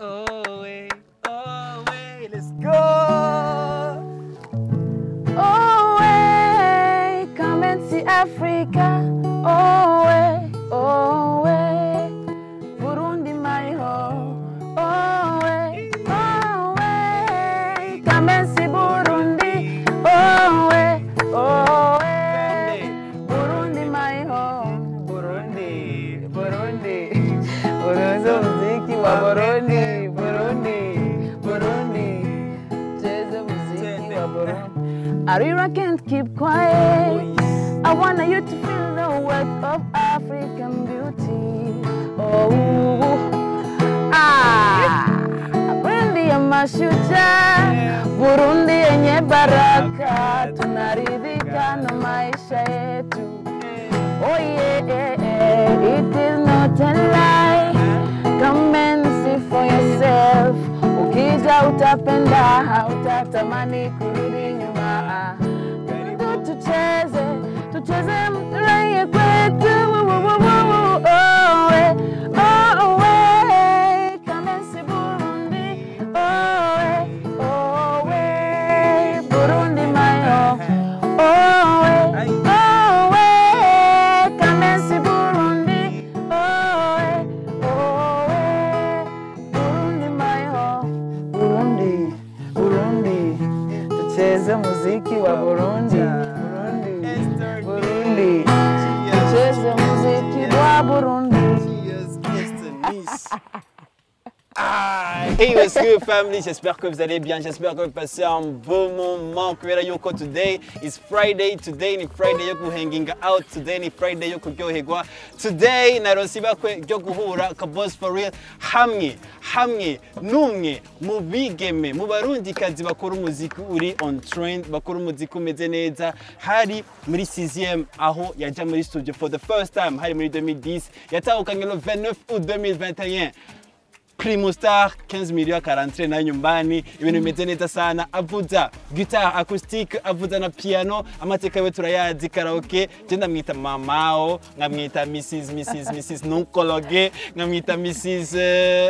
Oh, way, oh, way, let's go. Oh, way, come and see Africa. Oh, way, oh, way, Burundi, my home. Oh, way, oh, way, come and see Burundi. Oh, way, oh, way, Burundi, my home. Burundi, Burundi, Burundi, muziki wa Burundi, Burundi, Burundi. Cheza muziki wa Burundi. Arira can't keep quiet. I want you to feel the wealth of African beauty. Oh, ah, Burundi ya mashujaa, Burundi yenye baraka, tunaridhika na maisha yetu. Oh yeah, it is not a lie. Come and see for yourself. Ukija utapenda, hautatamani kurudi nyuma. Tucheze, tucheze mfurahie kwetu. Oh, eh, oh, eh, come and see Burundi. Oh, eh, oh, eh, Burundi my home. Oh, eh, oh, eh, come and see Burundi. Oh, eh, oh, eh, Burundi my home. Burundi, Burundi, tucheze muziki wa Burundi. Burundi, Burundi, tucheze muziki wa Burundi. Cheers, Esther Nish. Ah, hey, what's good family? J'espère que vous allez bien, j'espère que vous passez un bon moment. Kubera yuko today is Friday, today ni Friday yo guhanginga out, today ni Friday yo kuryoherwa. Today naronse ibakwe ryo guhura Kabos for real hamwe hamwe numwe mu bigeme mu barundikazi bakora umuziki uri on trend, bakora umuziki umeze neza. Hari muri 6e aho yaja muri studio for the first time, hari muri 2010, yatahukanye le 29 août 2021 Primo Star 15 millions 43 na nyumbani, ibintu bimeze neza sana. Avuza guitare acoustique, avuza na piano, amateka we turayazi, karaoke. Je ndamwita mamao, nkamwita Mrs Mrs Mrs Nunkologe, nkamwita Mrs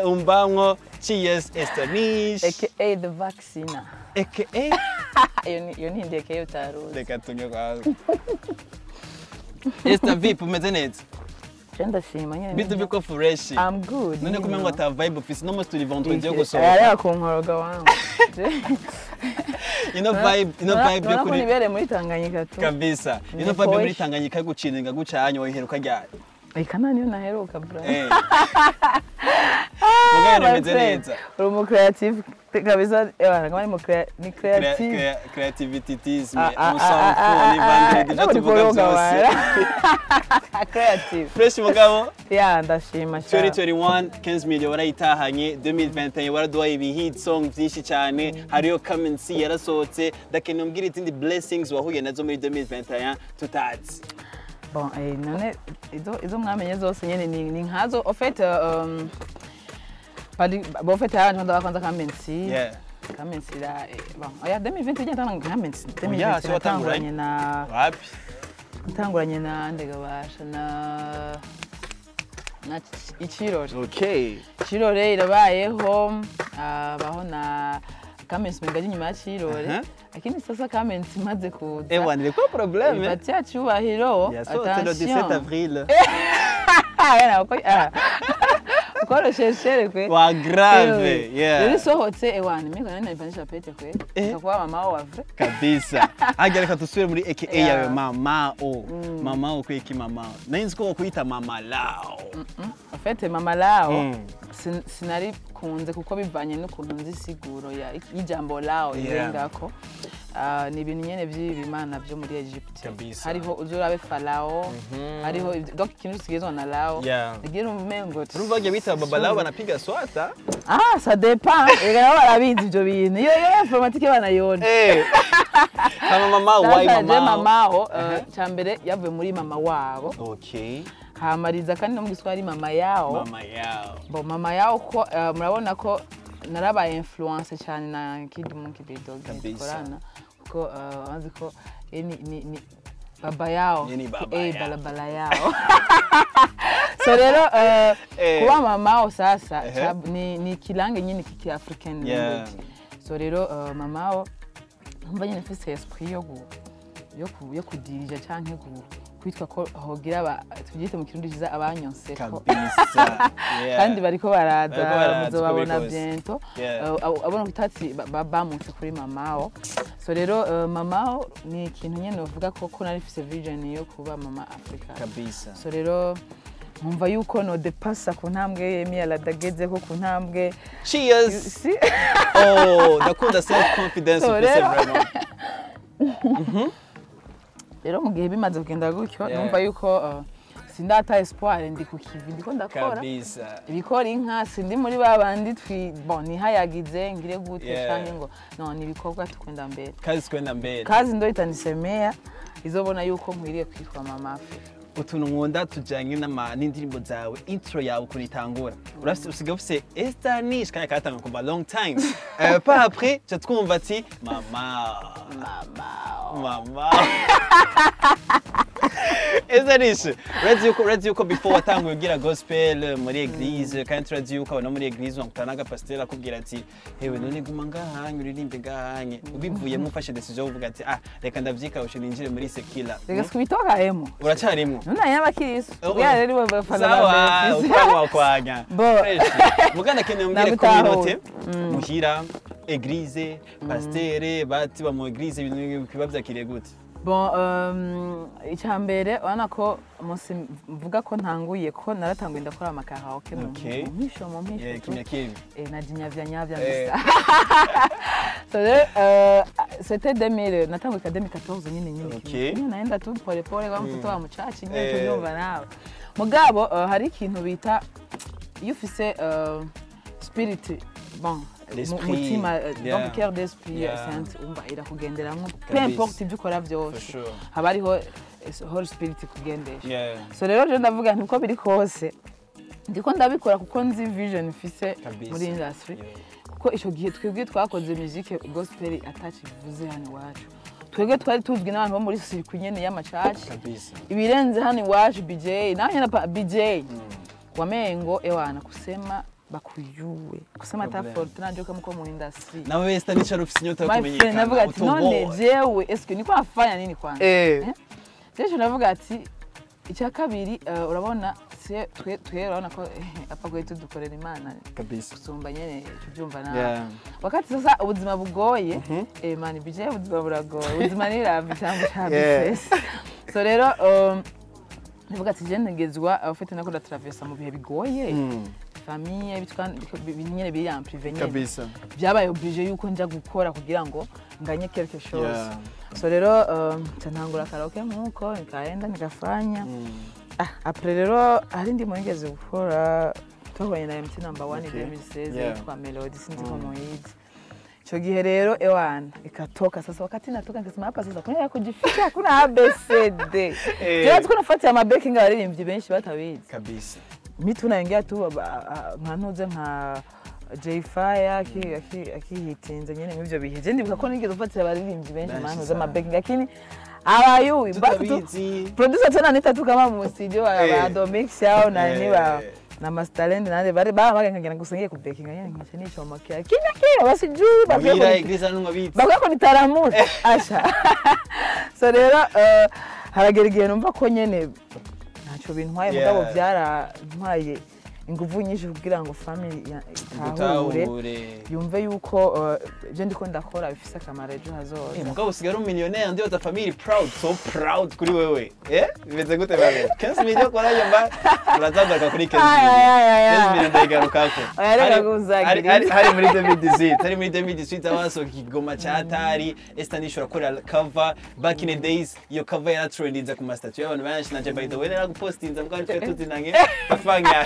Umbamwo. Cheers, Esther Nish. AKA the vaccina. AKA Iyo ni indi AKA utaruzi. Reka tunge kwa Esther, vipi, umeze neza? Je ndashima nyene. Bitu biko fresh? I'm good. None kumengo ata vibe ufise, no musi turi vendredi yo gusohoka. Areba kunkoroga wangu. Ino vibe, ino vibe yo kuri kuri nibereye muri Tanganyika tu. Kabisa. Ino Ni vibe muri posh. Tanganyika yo gucininga gucanya wayiheruka ryari? Eka nta niyo naheruka, bro. Eh. Mugabo My bimeze friend, neza. uri umu creative kabisa, ewana kama ni ni creative. Creativityisme, Ah, ah, on s'en ah, fout, ah, on est vendredi, ah, ibyo tuvuga koroga byose. wara. Creative. Fresh mugabo. Yeah, ndashima cyane. 2021 15 million warayitahanye, 2021 waraduhaye ibi hit song byinshi cyane, hariyo Come and See yarasohotse. Ndakeneye umbwire izindi blessings wahuye nazo muri 2021 tutazi. Bon, none izo mwamenye zose nyene ni nkazo. En fait, bari bon, en fait abantu ndabakanza Come and See. Come and See la bon, oya, 2020 igenda ntangura Come and See. Oya, 2020 so watanguranye. natanguranye na Wapi? ntanguranye na ndegabasha na Ikirore. Ikirore irabayeho, abaho na Come and See menga ari inyuma ya Kirore. Lakini sasa Come and See imaze kuza, Ewa, ni quoi problème? ipatia cyubahiro. Yasohotse le 17 avril. Ah, ah. Ukorosheshere kwe. Wa grave, yeah. Rero isohotse, ewana, mimi nani nalipandisha pete kwe. Ikakuwa mama wa vrai. Kabisa. Hajya reka dusubire muri AKA yawe, mamao. Mamao kwiki mamao? Nari nzi ko bakwita Mama Lao. En fait, Mama Lao sinari kunze kuko bivanye n'ukuntu nzi isiguro ya y'ijambo lao irengako. Ah, ni ibintu nyene vy'ibimana vyo muri Egypte. Hariho uzurabe Farao, hariho donc ikintu kigezwa na lao. Ngira umengo Urumva bagiye bita Baba Lao banapiga swata. Ah, ça dépend. Ega nabo barabizi ivyo bintu. Iyo informatique banayona. Eh. Kama mama why Sasa je mama? Mamao, cambere yavuye muri mama wabo. Hamariza kandi no mu Giswahili mama yao. Mama yao. Bon, mama yao ko murabona ko narabaye influence cyane na Kid Monkey the Dog dukorana, kuko anzi ko ni baba yao. Ye ni baba eh yao. Balabala yao. So rero kuba mamao sasa ni kilange nyine kiki African language. So rero mamao mba nyine mfise esprit yo kudirija canke kwitwa ko hogira tubyite mu kirundi ciza abanyonse ko kabisa. Kandi bariko baraza muzobabona bientôt abona kutatsi bamutse kuri mamao. So rero mamao ni ikintu nyene uvuga ko nari mfise vision yo kuba mama Africa kabisa. So rero nkumva yuko no depassa ku ntambwe Yemi Alade ko ku ntambwe. Cheers. Oh, ndakunda self confidence ufise vraiment. Rero mu gihe bimaze kugenda gutyo numva yuko sindata espoir ndi ku kivi ndiko ndakora kabisa ibikora inka sindi muri babandi bon nihayagize ngire gute canke ngo no ni ibikorwa tukwenda mbere kazi kwenda mbere kazi ndo itanisemea izobona yuko nkwiriye kwitwa mama Africa. Utuntu nkunda tujanye n'indirimbo zawe intro yawe ukuntu itangura usigaye ufise Esther Nish kanya katanga kuva long time pas après je twumva ati mama mama Esther Nish urazi yuko before watanguye ugira gospel muri église kandi turazi yuko abana muri église wakutana n'agapasiteri akubwira ati hewe none guma ngahanye uririmbe ngahanye ubivuyemo ufashe decision uvuga ati ah reka ndavyikawushe ninjire muri sekila reka sikubitoka hemo uracarimo nuna y'abakirisu ya rero bafana ba sawa kwanya muganda kene umbwire communauté muhira église pasteur bati ba mu église ibintu bibavyakiriye gute? Bon, icyambere urabona ko umunsi mvuga ko ntanguye ko naratanguye ndakora amakaraoke mu mpisho kimya kimya na jinyavya nyavya gusa. So c'était 2000 natanguye ka 2014 nyine nyine naenda tu pole pole kwa mtoto wa muchachi nyine tubyumva nawe mugabo hari ikintu bita iyo ufise spirit bon mutima donc cœur d'esprit saint umva irakugenderamwo peu importe ibyo ukora byose haba hariho holy spirit kugendesha. So rero je ndavuga nti uko biri kose ndiko ndabikora kuko nzi vision mfise muri industry kuko ico gihe twebwe twakoze musique gospel attach bivuze hano iwacu twebwe twari tuzwi n'abantu bo muri circuit nyene y'amacaci ibirenze hano iwacu BJ nawe na BJ wamengo ewana kusema bakuyuwe kusema ta fortuna njo kama mu industry nawe Esther Nish arufise inyota yo kumenyekana navuga ati none jewe eske niko afanya nini kwanza jeje navuga ati icya kabiri urabona twe urabona ko apfa kwetu dukorera Imana kabisa kusumba nyene tubyumva nawe wakati sasa ubuzima bugoye man BJ ubuzima buragoye ubuzima ni ravi cyangwa cyabise. So rero navuga ati je ntegezwa ufite nako ndatraversa mu bihe bigoye famille nyene biri en privé nyene kabisa byabaye obligé yuko nja gukora kugira ngo nganye quelque chose. So rero ntangura karaoke nkuko nikaenda nikafanya après rero hari ndi mwengeze gukora twahoranye na MT number 1 2016 yitwa Melody sinzi ko muyizi. Ico gihe rero ewana ikatoka sasa wakati natoka nikasema hapa sasa kuna ya kujificha hakuna ABCD. Je tuko nafuata ama backing abaririmbyi benshi batabizi kabisa. Mi tunaingia tu nka nka J-Fire akihitinze nyene mu ivyo bihe. Je ndibuka ko nigeze gufatira abaririmbyi benshi mantuze ama backing lakini abayuwi producer tena nita tu kama mu studio ba Domix yao na ni ba na Masterland nande bari babaga ngira gusengiye ku backing nyene nkace nico makia kimya kimya basijui bakira igrisa nungo bitsi bakako nitaramutse asha. So rero haragera igihe numva ko nyene ntacyo bintwaye mugabo byarantwaye inguvu nyinshi kugira ngo family itahure yumve yuko ibyo ndiko ndakora bifise akamaro ejo hazoza. Mugabo usigara um millionaire ndi ta family proud so proud kuri wewe bimeze gute babe 15 million kora yamba urazagaruka kuri 15 million 15 million ndayigarukako hari muri 2018 hari muri 2018 abasohoka ikigoma ca Tari Esther Nish urakora cover back in the days iyo cover yaratrendinze ku ma statue y'abantu benshi nanje by the way naragupostinze mugabo twe tuzinange afanya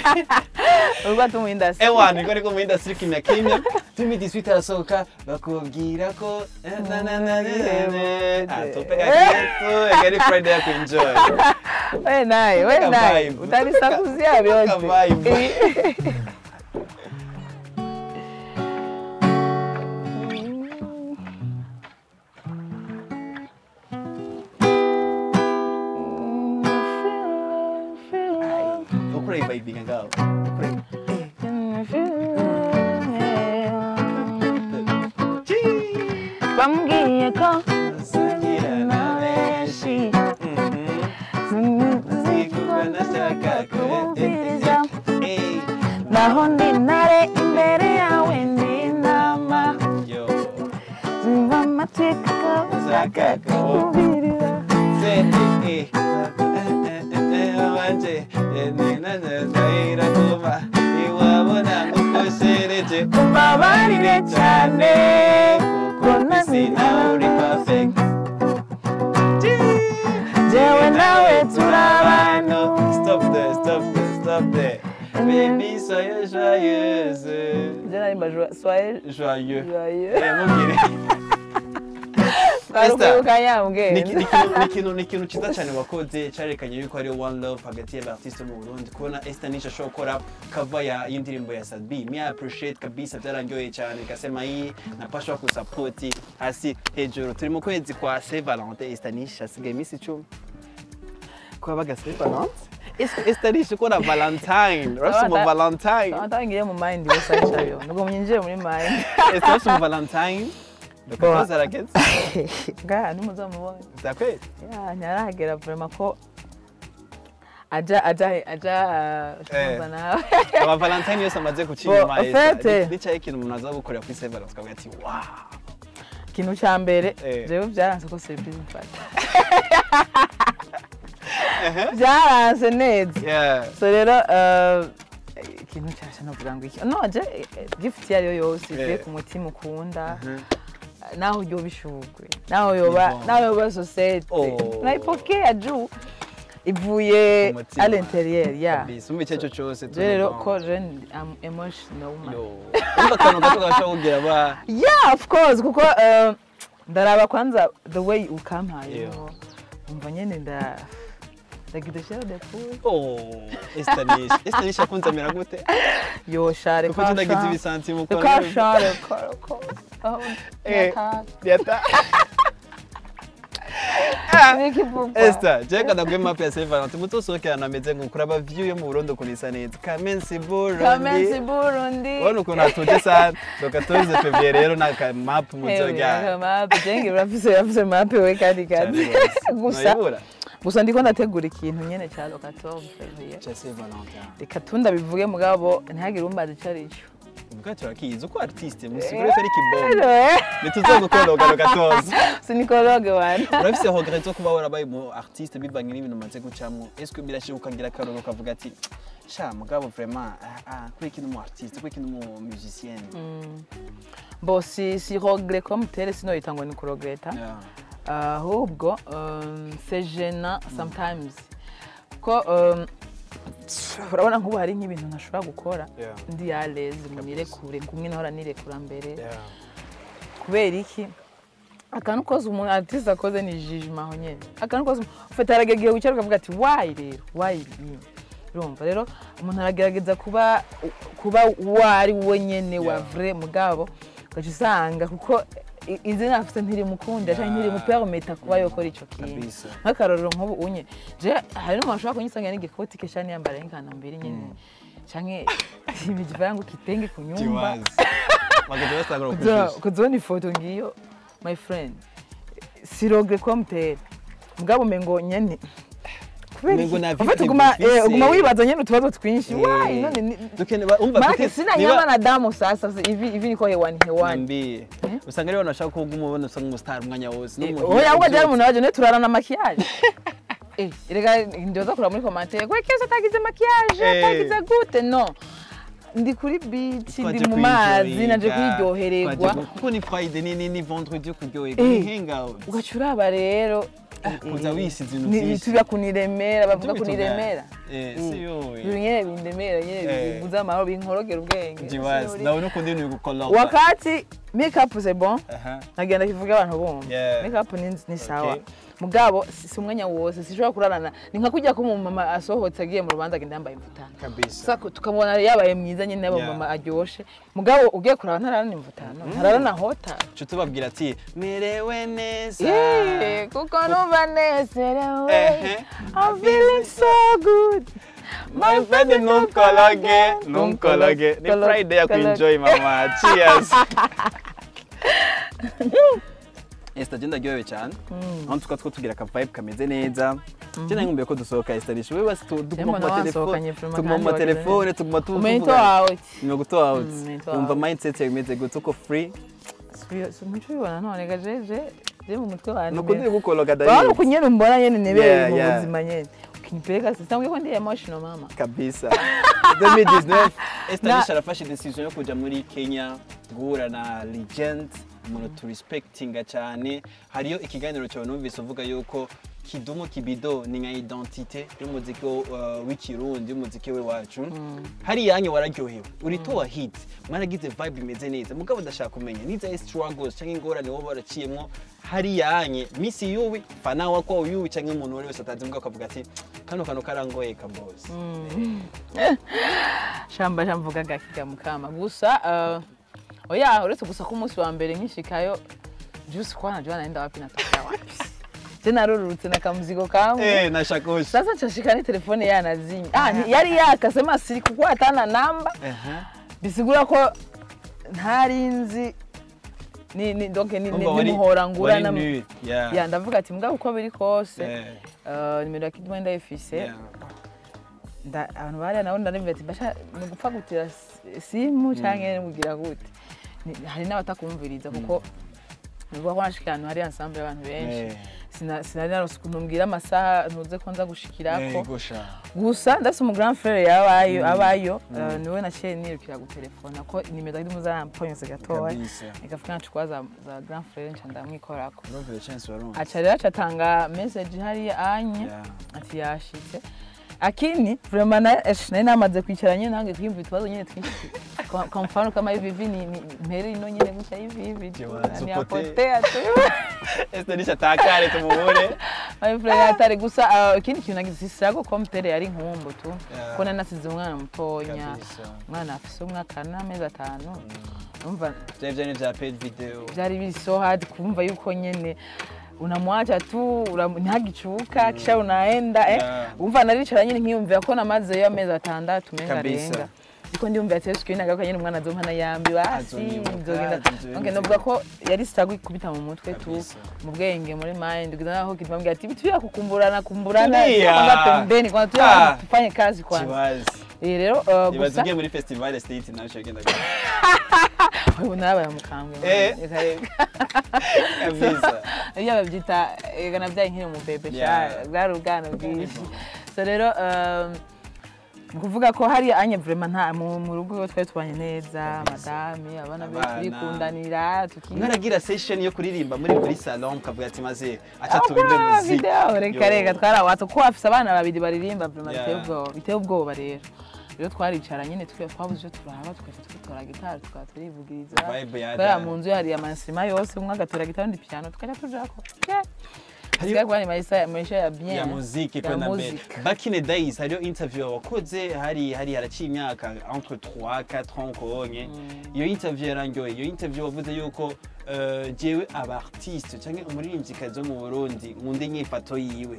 Urwa tu mu industry. Ewa niko niko mu industry kimya kimya 2018 arasohoka bakubwira ko na na na na topeka kitu egari Friday ya kuenjoy. We naye utanisakuzia vyote. Urayivibinga ngaho. Bambwiye ko nsangira na benshi kubumviriza naho ndi ntare imbere yawe ndi intama zumva amatwi kakubumviriza umbabarire cyane kuko nawe uri perfect jewe nawe turi abantu. Stop there, stop there, stop there. Baby, soyez joyeuse. Soyez joyeux. Joyeux. Ni ikintu cyiza cyane wakoze cyarekanye yuko ari one love hagati y'abartiste mu Burundi. Kubona Esther Nish ashobora gukora cover y'indirimbo ya Sadbi, me appreciate kabisa, byarangiye cyane kasema iyi napashwa kusupport hasi hejuru. Turi mu kwezi kwa Saint Valentin, Esther Nish asigaye iminsi 10 kwabaga Saint Valentin. Esther Nish ukora Valentine, urafise mu Valentine. Valentine ngiye mu mind yose ayo. Nubwo munyinjiye muri mind. Esther urafise mu Valentine. Dokaza arageze. Nga nimuzamubonye. Zakwe? Ya, ntaragera vraiment ko aja aja aja shumva nawe. Aba Valentine yose amaze kucinyuma. Nicaye ikintu umuntu aza gukorera kuri Saint Valentin akavuga ati wow. Ikintu cya mbere jewe byaranse ko surprise mfata. Byaranse neza. So rero ikintu cyasha novuga ngo iki. No je gift yariyo yose ivuye ku mutima ukunda. Naho yoba ishugwe, naho yoba societe, naipokea juu ivuye à l'intérieur ya. Bisumbe cyo cyose rero ko je am emotional woman. Umva kantu gato gashobora kugira ba. Yeah, of course kuko ndaraba kwanza the way ukampaye umva nyene ndagize share de poule. Oh, Esther Nish akunze amera gute? Yo share kuko ndagize ibisantimu kwa share ko. Yata. Esther, jenga ndagwe map ya Saint Valentin mutosokerana ameze ngo kuraba view yo mu Burundi ukuntu isa neza. Kamensi Burundi. Kamensi Burundi. Ubona ukuntu hatuje sana. Le 14 février rero naka map muzojya. Map jenga urafise map we kandi kandi. Gusa ndiko ndategura ikintu nyene ca le 14 février. Ca Saint Valentin. Reka tunda bivuge mugabo ntihagire umbaza ico arico. Ubwo turakizi uko artiste musigure ko ari kibombe. Nituzogukologa le 14. Sinikologe wana. Urafise regret zo kuba warabaye mu artiste bivanye n'ibintu maze gucamwo. Est-ce que birashoboka ukagira akaroro ukavuga ati sha mugabo vraiment kuri kintu mu artiste, kuri kintu mu musicien. Bo si regret comme tel sino itangwa ni kuregreta. Ahubwo c'est gênant sometimes. Ko urabona nk'ubu hari nk'ibintu ntashobora gukora ndi à l'aise nirekure kumwe nahora nirekura mbere. Kubera iki akantu kose umuntu artiste akoze ni jugement aho nyene. Akantu kose ufite aragegiye wicara ukavuga ati why rero why me. Urumva rero umuntu aragerageza kuba wari we nyene wa vrai mugabo ugaca usanga kuko izina afite ntirimukunda cyangwa ntirimupermeta kuba yokora ico kintu. Nk'akarorero nk'ubu unye je hari n'umuntu ashobora kunyisanga n'igikoti ke cyane yambara inkana mbiri nyene canke imijivango kitenge ku nyumba. Kuzona ifoto ngiyo my friend si regret comme tel mugabo mengo nyene uguma wibaza nyene utubazo twinshi why none umva sina nyama na damu sasa ivi niko hewani mbi usanga rero nashaka ko uguma ubona usanga umu star umwanya wose oya ahubwo jya umuntu waje ne turarana maquillage erega ndoza kura muri commentaire ko kese atagize maquillage atagize gute no ndi kuri beach ndi mu mazi naje kwiryohererwa kuko ni Friday ni vendredi kuryoherwa ni hangout ugacuraba rero kuza wisize ibintu byinshi tuba kuniremera bavuga kuniremera si yo nyene bindemera nyene bibuza amahoro binkorogera ubwenge jiwazi nawe nukundi ibintu bigukolopa wakati makeup c'est bon nagenda kivuga abantu bumva makeup ni sawa mugabo si umwanya wose sishobora kurarana ni nka kujya ko umumama asohotse agiye mu rubanza agenda yambaye imvutano kabisa tukamubona yabaye mwiza nyine yaba mama aryoshe mugabo ugiye kuraba ntararana imvutano ntararana hota cyo tubabwira ati merewe neza kuko numva nezerewe I'm feeling so good My friend, ntukologe, ntukologe. Ni Friday ya kuenjoy mama. Cheers. Esther, je ndaryohewe cyane. Aho tuka two tugira ka vibe kameze neza. Je nari ko dusohoka Esther, nishobe basi tuguma mu telefone, tuguma mu telefone, tuguma tuvuga. Out. Ni guto out. Umva mindset yawe imeze gute uko free? Sinshobora none gajeje je mu mutwe wanje. Nuko ndi gukologa dai. Baba kunyene mbona nyene nebere mu buzima nyene. Ukinipeleka sasa ngo ndi emotional mama. Kabisa. 2019 Esther Nisha arafashe decision yo kuja muri Kenya guhura na legend, umuntu tu respectinga cyane. Hariyo ikiganiro cyawe numvise uvuga yuko Kidumu Kibido ni nka identité y'umuziki w'ikirundi, y'umuziki w'iwacu. Hari yanyu wararyohewe, uritowa hit, mwaragize vibe imeze neza. Mugabo ndashaka kumenya niza struggles cyangwa ingorane wowe waraciyemo hari yanye misi yuwi fana wako yuwi cyangwa umuntu wese atazi mbwa akavuga ati kano kano karangoye ka boss. Shamba jamvuga gakiga mukama gusa oya uretse gusa ko umunsi wa mbere nkishikayo juice kwa najua naenda wapi natoka wapi. Tena rurutse na kamzigo kangu. Na shakoshi. Sasa nshashika ni telefone yanazimye. Yari yakasema siri kuko atana namba. Bisigura ko ntarinzi ni donc ni muhora ngura na ya ndavuga ati mbwa uko biri kose. Nimero ya Kidumu ndayifise. Abantu bari naho ndarimva ati basha nugupfa gutira simu canke mugira gute. Hari n'abatakumviriza kuko nuvuga ko nashika ahantu hari ensemble abantu benshi. Sinari narose ukuntu mbwira amasaha ntuze ko nza gushikirako. Gusa ndafise umu grand frère yabayo abayo niwe naciye nirukira gutelefona ko nimero za Kidumu zaramponyose gatoya. Nikavuga nca za grand frère nca ndamwikorako. Aca rero acatanga message hariya anye ati yashitse. Akini vraiment nari namaze kwicara nyene nange kwiyumva utubazo nyene twinshi. Kwa mfano kama hivi hivi ni mpere ino nyene guca hivi hivi ni apotea tu. Esther Nisha takare tumubure. My friend atari gusa ikindi kintu nagize sirago ko mpere yari nkumbo tu. Ko nasize umwana mutonya. Umwana afise umwaka n'amezi 5. Umva byari bya paid video. Byari biri so hard kumva yuko nyene unamwacha tu ntagicuka kisha unaenda umva naricara nyine nkiyumvira ko namaze yo amezi 6 menga renga. Iko ndiyumvira ati yesu kinagaruka nyine umwana azompa nayambi basi nzogenda. Okay, novuga ko yari struggle ikubita mu mutwe tu mu bwenge muri mind kugira naho kitambwira ati bituya kukumburana kumburana kwanza pembeni kwanza tuya tufanye kazi kwanza. Rero gusa ugiye muri festival state nawe shagenda. Ubu narabaye mukambwe. Reka. Kabisa. Iyo babyita ega nabyaye nkiri mu bebe sha bwari ubwana bwinshi. So rero kuvuga ko hari anye vraiment nta mu rugo twari tubanye neza madame abana be turikundanira tuki mwaragira session yo kuririmba muri salon mukavuga ati maze acha tubimbe muziki. Reka reka twarawatse ko afise abana babiri baririmba vraiment biteye ubwoba rero. Rero twaricara nyine twabuze turahaba tukaca tutora gitari tukaba turivugiriza. Twari mu nzu hari amansima yose umwe agatora gitari undi piano tukaca tujako. Hasigaye kwani maisha ya bien ya muziki kwenda mbere. Back in the days hariyo interview wakoze hari haraciye imyaka entre 3 4 ans konye. Iyo interview yarangoye. Iyo interview wavuze yuko jewe aba artiste canke umuririmbyikazi wo mu Burundi nkunde inyifato yiwe.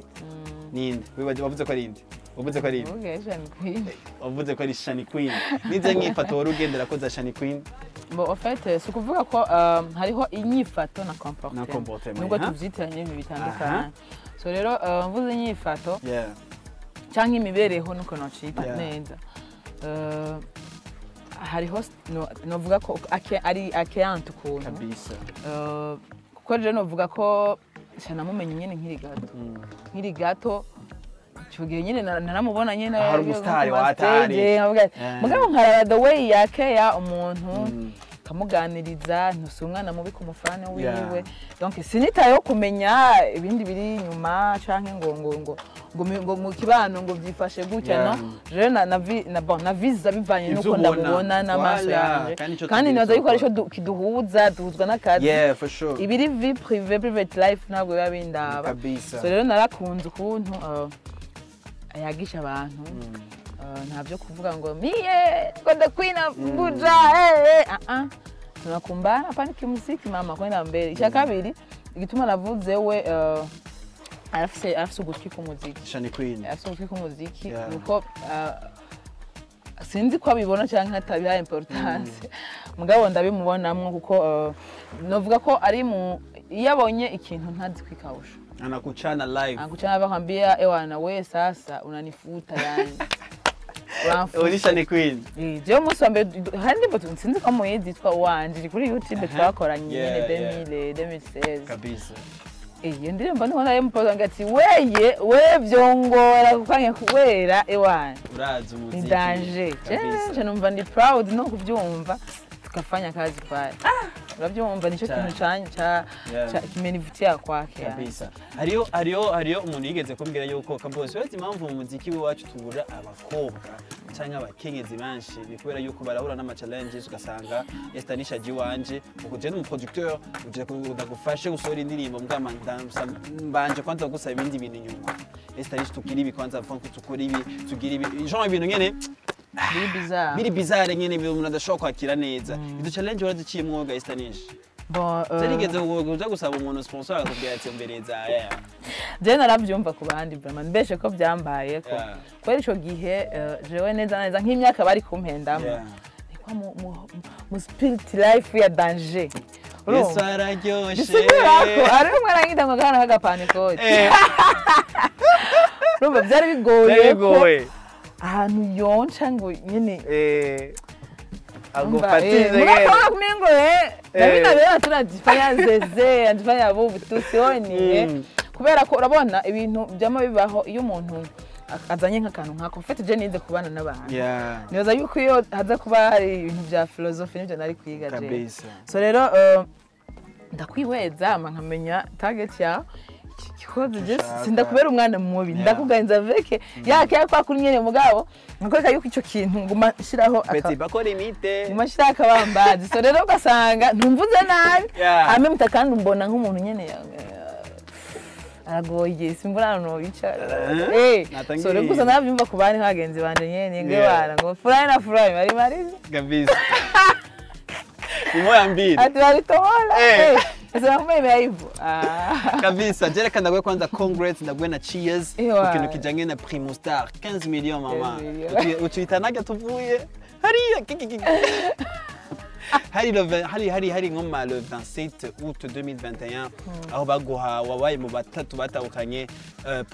Ninde? Wavuze ko ari inde? Wavuze ko ari inde? Okay, Shani Queen. Wavuze ko ari Shani Queen. Nize nyifato wari ugendera ko za Shani Queen? Bon, en fait, si ukuvuga ko hariho inyifato na comportement. Nubwo tuvyitiranye ibintu bitandukanye. So rero mvuze inyifato canke imibereho nuko nocita neza. Hariho novuga ko ari akeante ukuntu. Kabisa. Kuko rero novuga ko namumenye nyene nkiri gato. Nkiri gato Chugiye nyine naramubona nyine hari umusitari watari. Mugabo nkaraba the way yakeya umuntu kamuganiriza ntusi umwana mubi ku mufana wiwe. Donc sinitayo kumenya ibindi biri inyuma canke ngo ngo ngo ngo mu kibano ngo byifashe gutya no. Je na bon na visa bivanye nuko ndamubona n'amaso yanje. Kandi nibaza yuko arico kiduhuza duhuzwa n'akazi. Yeah, for sure. Ibiri vie privée private life ntabwo biba bindaba. So rero narakunze ukuntu yagisha abantu ntabyo kuvuga ngo miye ngo the queen of Buja tunakumbana hapa ni kimuziki mama kwenda mbere. Icya kabiri igituma navuze we Arafise ugutwi k'umuziki. Shani Queen. Arafise ugutwi k'umuziki. Yeah. Nuko sinzi ko abibona cyangwa atabiha importance, mugabo ndabimubonamwo kuko novuga ko ari mu iyo abonye ikintu ntazi kwikawusha. Anakuchana live. Anakuchana, akwambia, "Ewana we, sasa unanifuta, yani uramfuta." Uri Shani Queen. Jewe umunsi wa mbere hari indirimbo, sinzi ko muyizi, yitwa "Uwanje", iri kuri YouTube, twakoranye nyene Yeah, 2000 2016. Kabisa. Iyo ndirimbo niho nayimupoza ngo ati weye we vyongora kukange kubera ewana Urazi ni umuziki. danger. Kabisa. Je numva ndi proud no kuvyumva, tukafanya kazi pale, urabyumva, nicyo Cyane. kintu ca kimenivutia kwake yani. Kabisa. Hariyo umuntu yigeze kumbwira yuko Kabose uretse impamvu mu muziki w'iwacu tubura abakobwa canke abakenyezi benshi ni kubera yuko barahura n'ama challenges, ugasanga Estanisha aje iwanje ukuje n'umuproducteur uje ndagufashe gusohora indirimbo, mbwama mbanje kwanza gusaba ibindi bintu inyuma. Estanisha, tugira ibi kwanza, avant ko tukora ibi tugira ibi, genre ibintu nyene biri bizarre. Biri bizarre nyene, ibintu umuntu adashobora kwakira neza. Izo challenge waraziciyemwo ga Estanisha? Bon, Zarigeze kuja gusaba umuntu sponsor akakubwira ati mbereza yeah. Je narabyumva ku bandi, vraiment mbeshe ko byambaye ko kubera ico gihe jewe neza neza nk'imyaka bari kumpendamo niko mu spirit life ya danger. Yesu Urumva? araryoshe. Bisigura ko ari umwana ngita ngo kana k'agapanikote. Urumva byari bigoye ko Bigoye. ahantu yonca ngo nyine umva, Agufatize nyene. mnafanya kumengo na mimi nabewa tunajifanya zeze anajifanya bubu tusioni Kubera ko urabona ibintu byama bibaho iyo umuntu azanye nk'akantu nkako mfite, je nize kubana n'abantu. Nibaza yuko iyo haza kuba hari ibintu bya philosophy nibyo nari kwiga je. So rero ndakwihweza ama nkamenya target yawe. Iki gikoze je Ushaka. sindakubera umwana mubi, ndakuganza veke yake yakwa kuri nyene, mugabo nkakwereka yuko ico kintu nguma nshiraho Petit bako limite. nguma nshiraho akabambazi. So rero ugasanga ntumvuze nabi, ame muta kandi umbona nk'umuntu nyene aragoye, simbona ahantu nobicara. Natangiye. So rero gusa nabyumva ku bandi nk'abagenzi banje nyene ngo bana ngo furahi na furahi bari marize. Kabisa. Ni moya mbili. Ati walitobola. Sasa kumbe hivyo. Ah. Kabisa. Jereka ndaguhe kwanza congrats, ndaguhe na cheers Ewa. ku kintu kijanye na Primo Star 15 millions mama. 15 millions. Utuitanaga tuvuye hariya kikiki. Hari le 20 hari nko ma le 27 août 2021 aho baguha wabaye mu batatu batahukanye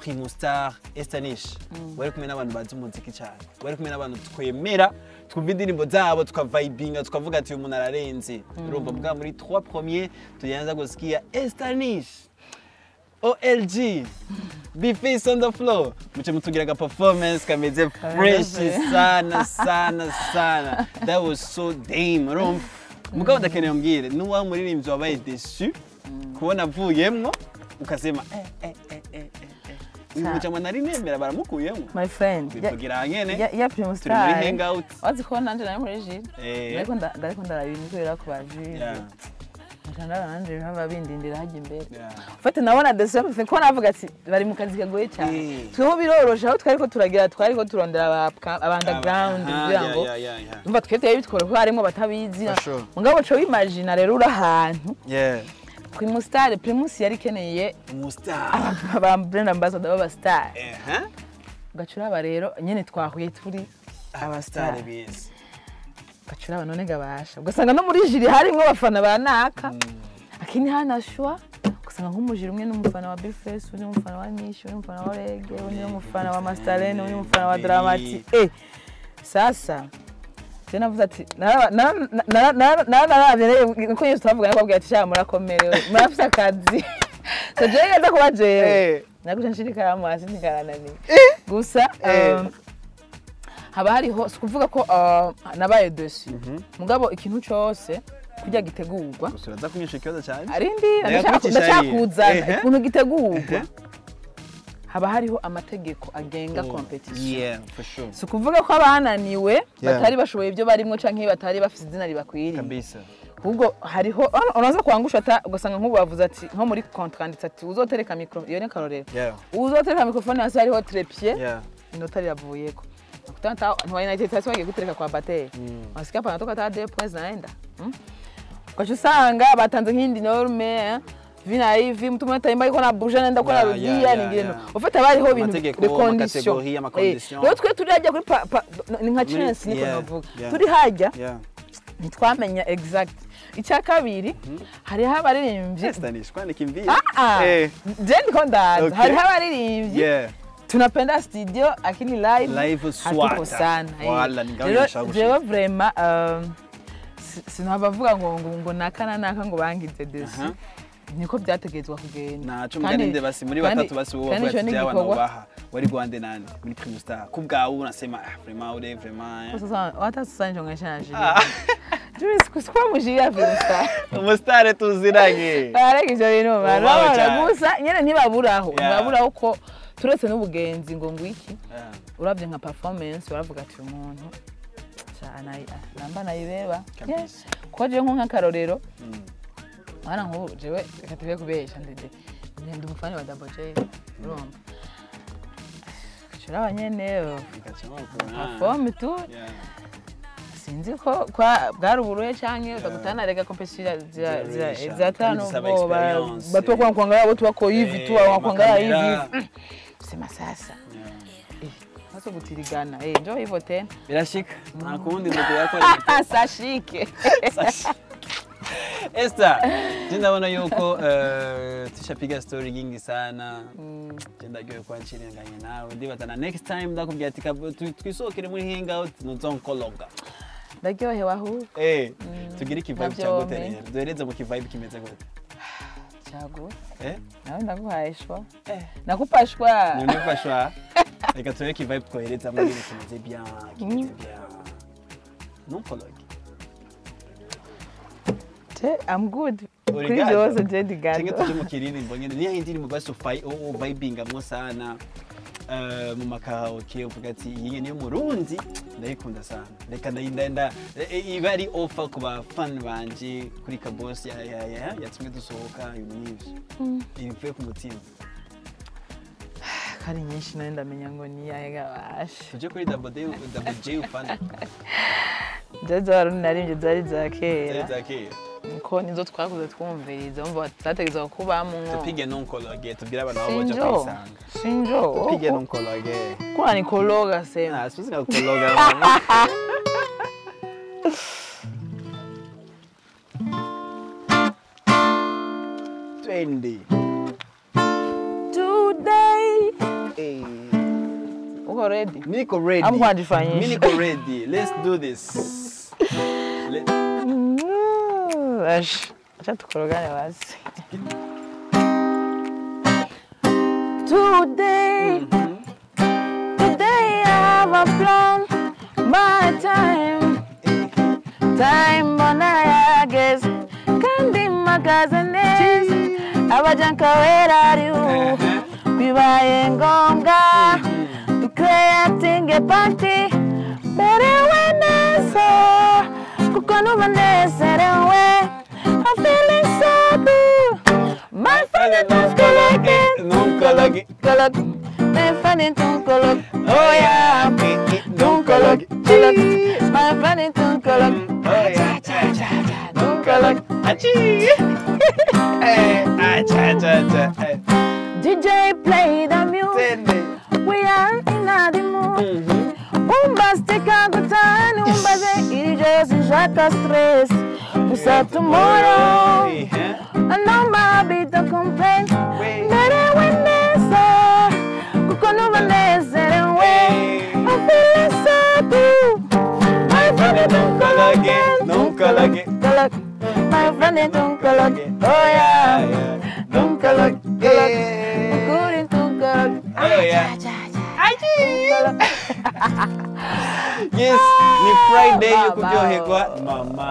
Primo Star. Estanish, wari kumwe n'abantu bazi umuziki cyane, wari kumwe n'abantu twemera, twumva indirimbo zabo tukavibinga, tukavuga ati uyu muntu ararenze. Urumva bwa muri 3 premiers tulianza kusikia Estanish, OLG, Bface on the floor, muce mutugira aga performance kameze fresh sana sana sana. That was so damn. Urumva mugabo ndakeneye umbwire nuwa muririmbyi wabaye déçu kubona avuyemwo ukasema eh eh eh eh eh eh, uyu mujama nari nemera baramukuyemwo. My friend. Bivugira nyene Ya Primo turi muri Star. hangout. Wazi ko nanje nari muri jury. Ariko ndaraba ibintu kubera ko ba jury. Nca nanje baba bindindira hajya imbere. Ufite nabona déception ko navuga ati bari mu kazi kagoye cyane. Tweho biroroshe, aho twariko turagira twariko turondera aba underground kugira ngo umva twe twari bitwora ko harimo batabizi. For sure. Mugabo co wimagina rero uri ahantu Primo Star, Primus yari ikeneye Umustar. Aba brand ambassador b'aba star. Ugaca uraba rero nyene twahuye turi abastar abastar. Bizi. Ugaca uraba none gabasha ugasanga no muri jury harimwo abafana ba naka akini hanashwa, ugasanga nk'umujiri umwe n'umufana wa Bface, undi n'umufana wa Nishi, undi n'umufana wa Rege, undi n'umufana wa Mastalene, undi n'umufana wa Dramati. Sasa je navuze ati nararavye rero niko nyine twavuga nako ati sha murakomerewe, murafise akazi. So jewe nza kuba jewe naguca nshira ikaramu hasi ntikarananiye gusa. Haba hariho, si ukuvuga ko nabaye déçu, mugabo ikintu cose kurya gitegurwa. Gusa uraza kunyisha ikibazo cyane. Arindi Ndayakwicisha hariya. ndashakuzana ukuntu gitegurwa, haba hariho amategeko agenga competition. Yeah, for sure. Si ukuvuga ko abananiwe batari bashoboye ibyo barimwo canke batari bafise izina ribakwiriye. Kabisa. Ahubwo hariho uraza kwangusha ata ugasanga nk'ubu bavuze ati nko muri contrat handitse ati uzotereka micro, iyo ni akarorero, uzotereka microphone hasi hariho trépied, inota riravuyeko. Nakutana ntiwayinaitse hasi wagiye gutereka kwa bateri, wasikia hapa natoka hata 2 points zinaenda. Ugaca usanga batanze nk'iyindi norme. Hivi na hivi mtu mmoja ataimba iko na buja naenda kwa rudia nyingine. Ufata bariho ibintu de condition. Rero twe turi hajya kuri ni nka chance niko navuga. Turi hajya. Ntitwamenya exact. Icya kabiri hariho abaririmbyi. Estanish kwani kimbia. Je ndiko ndaza. Hariho abaririmbyi. Tunapenda studio lakini live hatuko sana. Wala ningawe jewe vraiment sinabavuga ngo ngo nakana naka ngo bangize desi. Niko byategetswe kugenda. Naco mugani basi muri batatu basi wowe bavuga ati jawa nobaha wari Rwanda nani muri Prime Star kubwawe unasema vraiment ure vraiment. Sasa hata sasa njo ngashaje. Tuwe mujira Prime Star. Umustar tuziranye. Areke ivyo bintu barabara gusa nyene ntibaburaho. Ntibaburaho ko turetse n'ubugenzi ngo ngwiki. Uravye nka performance uravuga ati umuntu cyane namba nayibeba. Ko je nko nkakarorero. Mwana nk'ubu jewe reka tube kubesha ndende ndi umufana wa Double J urumva kucura nyene perform tu sinzi ko bwaruburuye canke utagutana rega competition za tano batu kwa kuangalia watu wako hivi tu wanakuangalia hivi sema sasa sasa gutirigana njoo hivyo tena birashika nta kundi ndugu yako sashike. Esther, ndabona yuko tushapiga story nyingi sana. Ndagiye kwa nchini nganye nawe. Ndibatana next time ndakubwira ati twisokere muri hangout nuzonkologa. Ndaryohewe ahubwo. Tugire ikivibe cya gute rero? Duhereze mu kivibe kimeze gute? Cyago. Nawe ndaguhaye shwa. Nakupa shwa. Nikupa shwa. Reka turebe ikivibe twohereza muri kimeze bien, kimeze bien. Nunkologe. I'm good. Kuri byose je ndi gado. Tinge tuje mu kiririmbo nyene niyo indirimbo basi vibinga mwo sana mu makaraoke uvuga ati iyi niyo Murundi ndayikunda sana. Reka ndayinda iba ari offer ku ba fan banje kuri Kaboss ya yatumwe dusohoka ibintu nk'ivyo. Ibivuye ku mutima. Kari nyinshi nari ndamenya ngo ni yahe gabashe. Tuje kuri Double J ufana. Jazo narimbye zari za kera. Zari za kera. Niko nizo twakuze twumviriza umva zategezwa kubamwo. Tupige nunkologe tubwira abantu aho boja kwisanga. Sinjo. Tupige nunkologe. Kuna nikologa sema. Ah, siwezi kukologa. Twende. Today. Hey. Uko ready? Niko ready. I'm going to Mimi niko ready. Let's do this. Acha tukorogane basi. Today, today I have a plan. My time, time mbona yageze kandi mpagaze neza abajanka where are you bibaye ngombwa to creating a party merewe neza kuko numva nezerewe. I'm feeling so good. My friend don't collect. Don't collect. My friend don't collect. Oh yeah. Don't collect. My friend don't collect. Oh yeah. Don't collect. Achi. Acha acha acha. DJ play the music. We are in the mood. Umbastika gutani umbaze iri sinshaka stress. Gusa tomorrow I know my beat don't complain. Merewe neza kuko numva nezerewe. I'm feeling so good. My friend don't collect. Don't collect. My friend don't collect. Oh yeah. Don't collect. Ukuri don't collect. Oh yeah. Yes, ni Friday yo kuryoherwa mama.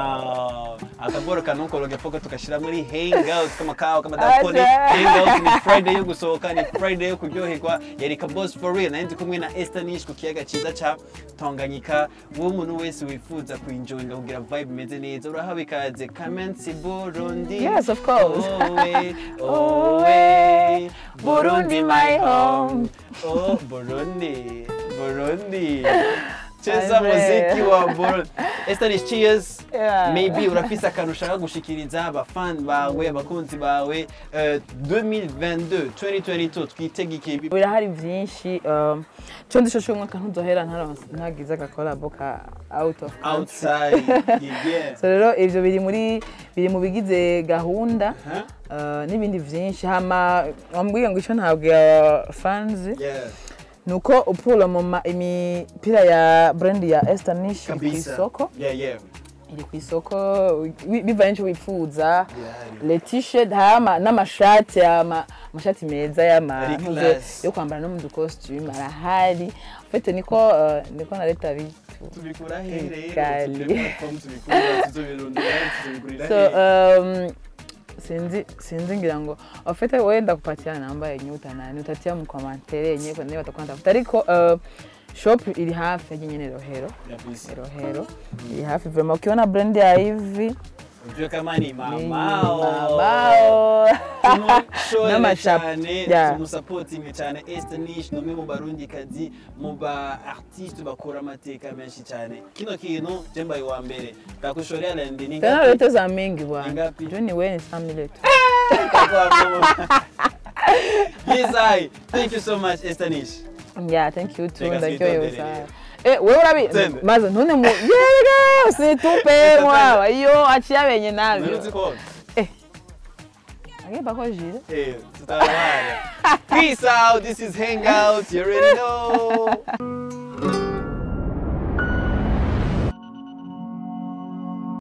Akagoro kanunkologe foko tukashira muri hangout kama kawa kama dakoni. Hangout ni Friday yo gusohoka, ni Friday yo kuryoherwa. Yari Kaboss for real. Nari ndi kumwe na Esther Nish ku kiyaga ciza ca Tanganyika. Wowe umuntu wese wifuza kuenjoyinga kugira vibe imeze neza urahawe ikaze. Come Burundi. Yes, of course. Owe, owe, Burundi my home. Oh, Burundi, Burundi. Cheza muziki wa Burundi. Esther Nish, cheers. Yeah. Maybe urafise akantu ushaka gushikiriza abafan bawe, abakunzi bawe, 2022, 2022 twitege iki? Birahari byinshi. Cyo ndisho cy'umwaka ntuzohera ntagize agakolabo ka out of country. Outside, yeah. So rero ivyo biri mu bigize gahunda, Huh? n'ibindi vyinshi. Hama wambwiye ngo ico ntabwiye fans nuko upula mu imipira ya brand ya Esther Nish iri Kabisa. kw'isoko, iri kw'isoko, bivanye n'ico wifuza. Birahari. Les t-shirt, hama n'amashati, amashati meza y'ama Ari ntuze class. yo kwambara no mu ducostume arahari. En fait niko nareta bitu. Tubikura he rero? Kali. Tubikura platform, tubikura, tuzobirondera, tuzobigurira So he? Sinzi ngira ngo en fait wewe ndakupatia namba yenye utanani utatia mu commentaire yenye kwa niba batakuwa ntafuta, ariko shop iri hafi ya nyene Rohero. Kabisa. Rohero iri hafi vraiment. Ukiona brand ya hivi, Ujue kama ni ni mamao. Mamao. Tumushore N'amashap. cyane, tumusapotinge cyane. Esther Nish ni umwe mu barundikazi, mu ba artiste bakora amateka menshi cyane. Kino kintu je mbaye uwa mbere ndakushorera lendi ni Tena ngapi? leta za mingi bwana. Ngapi? Joni wewe ni 100,000 tu. Yes, I thank you so much, Esther Nish. Yeah, thank you too. Reka Ndaryohewe twitondere sana. rero. Wewe urabi Twende. maze ntune mu yega usitupe mwawa iyo aciye abenye nabyo. Ntuzi ko Ageba ko jire. Tutawana. Peace out. This is Hangout. You already know.